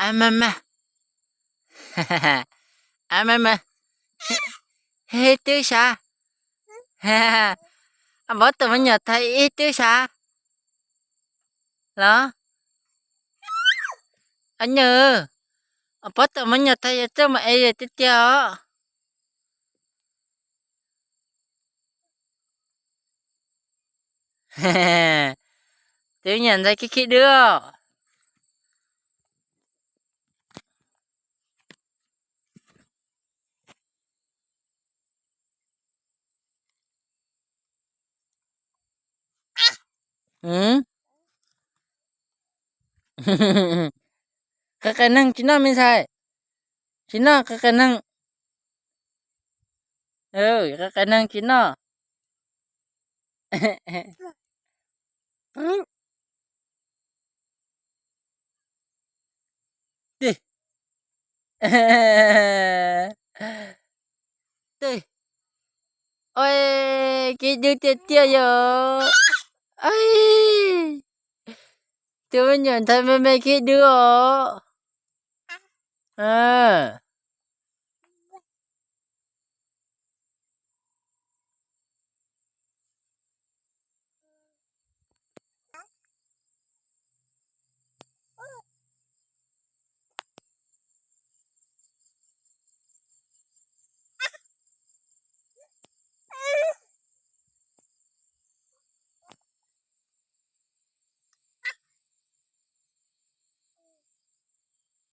A me me, a me me, ib tug sav, a pov tus me nyuam thaij ib tug sav los? A nyuam, a pov tus me nyuam thaij yog txawj mus ev tiag tiag os. Tus me nyuam ntxhais khib khib dub os. Qe qe neeg tsis noj me ntxhais, tsis noj qe qe neeg, qe qe neeg tsis noj. Ua, khib dub tiag tiag yog. Tus me nyuam ntxhais me me khib dub os.